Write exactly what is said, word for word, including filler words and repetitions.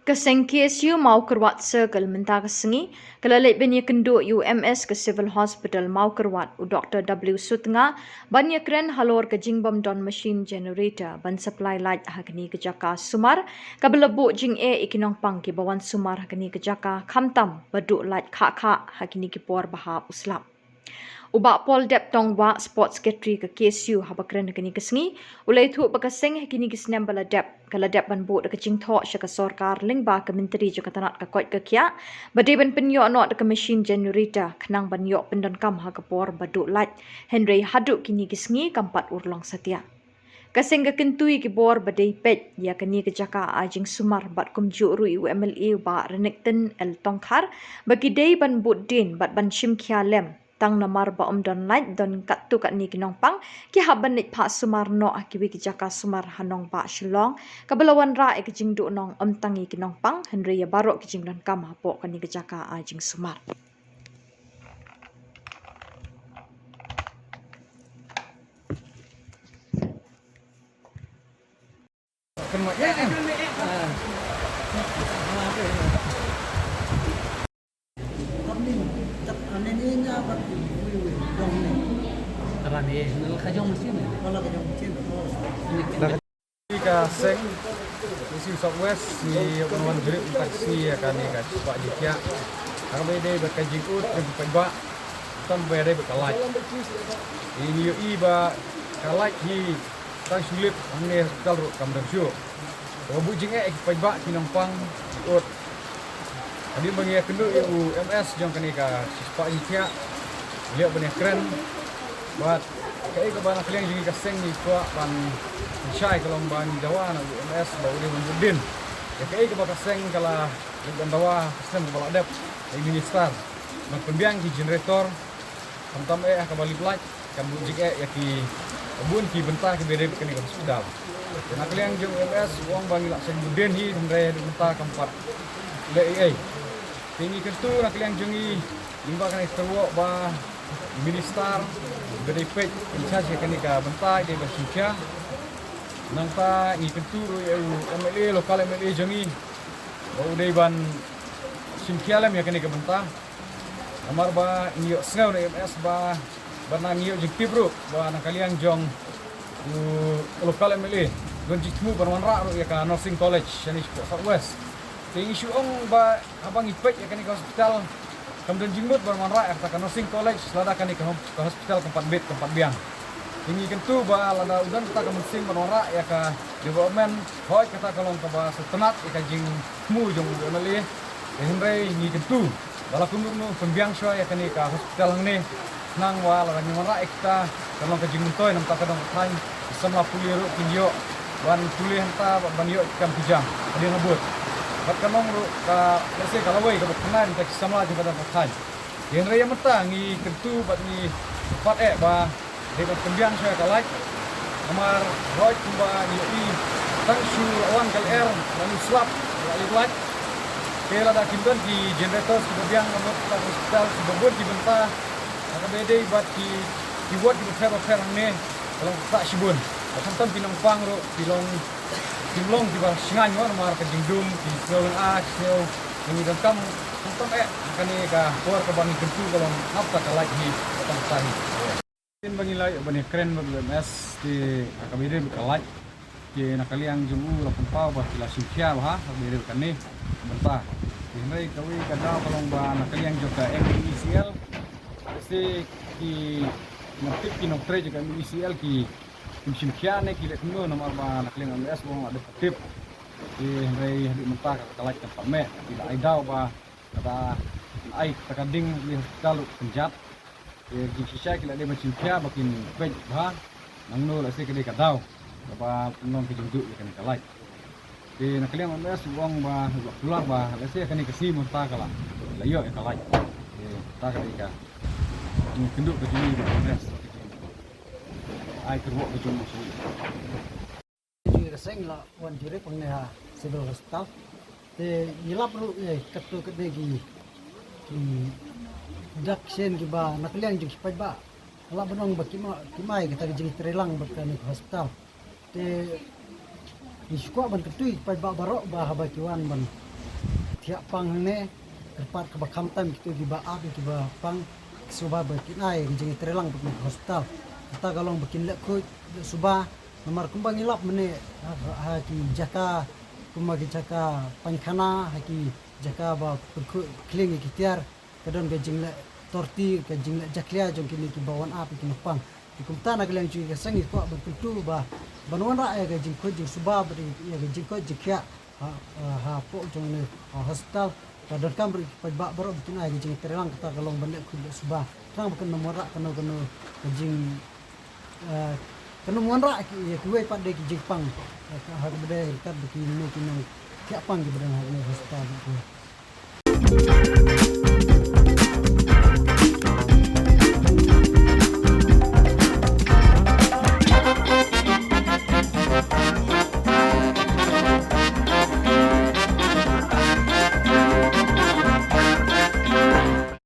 Ka seng K S U Mawkyrwat Circle mynta ka sngi ka la leit ban ïakynduh ïa u M S ka Civil Hospital Mawkyrwat, u Doktor W Sutnga, ban ïakren halor ka jingbym don machine generator ban supply light ha kane ka jaka sumar, kaba la buh jingeh ïa ki nongpang kiba wan sumar ha kane ka jaka, khamtam ba duh light khah khah ha kine ki por ba hap u slap. U Bah Paul Dep Tongwah, Sports Secretary ka K S U, haba kren ha kane ka sngi, u la ïathuh ba ka seng ha kine ki snem ba la dep, ka la dep ban buh da ka jingthoh sha ka sorkar lyngba ka Myntri jong ka tnat ka koit ka khiah, ba dei ban pynïoh noh da ka machine generator khnang ban ïoh pyndonkam ha ka por ba duh light. Hynrei haduh kine ki sngi kam pat urlong satia. Ka seng ka kyntu ïa ki bor ba dei peit ïa kane ka jaka ai jingsumar bad kumjuh ruh ïa u M L A u Bah Renikton L Tongkhar ba ki dei ban bud dien bad ban shim khia lem, tang namar ba ym don light, don katto katne ki nongpang ki hap ban leit phah sumar noh ha kiwei ki jaka sumar ha nongbah Shillong, kaba la wanrah ïa ka jingduhnong ym tang ïa ki nongpang hynrei ïa baroh ki jingdonkam hapoh kane ka jaka ai jingsumar. Ka seng K S U South West ngi wan jurip mynta ka sngi ïa kane ka shispah jingkhiah. Kaba ïadei bad ka jingud jong ki paidbah, khamtam ba ïadei bad ka light. Ngi ïohi ba ka light hi tang shu lip, hangne hospital ruh kam don shuh. Kaba buh jingeh ïa ki paidbah, ki nongpang, ki ud. Hadien ba ngi ïakynduh ïa u M S jong kane ka shispah jingkhiah, u la ïoh ban ïakren bad kaei kaba na ka liang jong ngi ka seng ngi kwah ban pynshai ka long ba ngi dawa na u M S ba u dei ban bud dien ïa kaei kaba ka seng ka la leit ban dawa ha ka snem kaba la dep na i minister ban pynbiang ki generator, khamtam eh ha kaba lip light, kan buh jingeh ïa ki bun ki bynta kiba ïadei bad kane ka hospital. Te na ka liang jong u M S u ong ba ngi la seng bud dien hi, hynrei haduh mynta kam pat leh ei ei. Te ngi kyntu na ka liang jong ngi lyngba kane ka tyrwa ba i minister ba dei peit in charge ïa kane ka bynta i dei ban shim khia. Nangta ngi kyntu ruh ïa u M L A, local M L A jong ngi, ba u dei ban shim khia lem ïa kane ka bynta. Namar ba ngi ïohsngew na i M S ba, bad ngi ïoh jingtip ruh ba na ka liang jong u local M L A don jingthmu ban wanrah ruh ïa ka nursing college shane shapoh South West. Te ngi shu ong ba haba ngi peit ïa kane ka hospital, kam don jingmut ban wanrah ïa kata ka nursing college lada kane ka hom-, ka hospital kam pat bit, kam pat biang. Te ngi kyntu ba lada u don kata ka mynsiem ban wanrah ïa ka development, hooid kata ka long kaba sngewtynnat ïa ka jingthmu jong u M L A. Te hynrei ngi kyntu ba la kumno kumno pynbiang shuwa ïa kane ka hospital hangne, khnang ba lada ngi wanrah ïa kita kan long ka jingmyntoi namar ka don ka thaiñ ki samla pule ruh kin ïoh ban pule hangta bad ban ïoh ki kam ki jam hadien habud. Bad kan long ruh ka, lehse ka lawei kaba khynnai namar ki samla jong ka don ka thaiñ. Te hynrei ïa mynta ngi kyntu bad ngi pat eh ba dei ban pynbiang shuwa ïa ka light. Namar hooid kumba ngi ïohi tang shu la wan ka lyer la ïoh slap la lip light. Te lada kim don ki generators kiba biang namar ka hospital kiba bun ki bynta, ha kaba ïadei bad ki, ki ward kiba pher bapher hangne ka long kata shibun. Bad khamtam ki nongpang ruh ki long, kim long kiba shngaiñ mo namar ka jingdum, ki sngew lynga, ki sngew ngi donkam, khamtam eh ha kane ka por kaba ngi kyntu ka long hap ta ka light hi, ka tang ta hi. Hadien ba ngi la ïoh ban ïakren bad u M S te ha kaba ïadei bad ka light, te na ka liang jong u la pynpaw ba ki la shim khia bha ha kaba ïadei bad kane ka bynta. Te hynrei kawei ka daw ka long ba na ka liang jong ka M E E C L, lehse ki nongtip, ki nongtrei jong ka M E E C L ki, kim shim khia ne ki leh kumno namar ba na ka liang M S u ong la dep tip. Te hynrei haduh mynta ka, ka light kam pat meh, ki la ai daw ba lada ai kata ka ding ha hospital ruh pynjat. Te ki shisha ki la dei ban shim khia ba kin peit bha nangno lehse ka dei ka daw kaba pynlong ka jingduh ïa kane ka light. Te na ka liang M S u ong ba u la kular ba lehse kane ka sngi mynta ka la, la ïoh ïa ka light. Te ta ka dei ka jingkynduh ka jong ngi bad M S, ka jing ai kyrwoh ka jong u sha u. Jong ngi ka seng la wan jurip hangne ha Civil Hospital. Te ngi lap ruh ïa katto katne ki, ki dak shen kiba na ka liang jong ki paidbah la ban ong ba kim, kim ai kata ka jingtreilang bad kane ka hospital. Te ngi shu kwah ban kyntu ïa ki paidbah baroh ba haba ki wan ban Ki ap pang hangne, kyrpad kaba kham tam kito kiba ap, kiba pang, suba ba kin ai ka jingtreilang bad ka hospital. Kata ka long ba kin leh khuid, leh suba, namar kumba ngi lap mynne, ha, ha ki jaka, kumba ki jaka paikhana, ha ki jaka ba pynkhuid khlieng ïa ki tiar, ka don ka jingleh torti, ka jingleh jakhlia jong kine kiba wan ap ïa ki nongpang. Te kumta na ka liang jong ngi ka seng ngi kwah ban kyntu ba ban wanrah ïa ka jingkhuid jingsuba bad ïa ka jingkoit jingkhiah ha, ha, hapoh jong ne, ha hospital. Ka donkam ruh ki paidbah baroh ba kin ai ka jingtreilang, kata ka long ban leh khuid leh suba. Tang ba kan ym wanrah kano kano ka jing, eh, kan ym wanrah ki, ïa kiwei pat de ki jingpang, eh, ha kaba dei ryngkat bad kine ki nongkhiah pang kiba don ha kane ka hospital.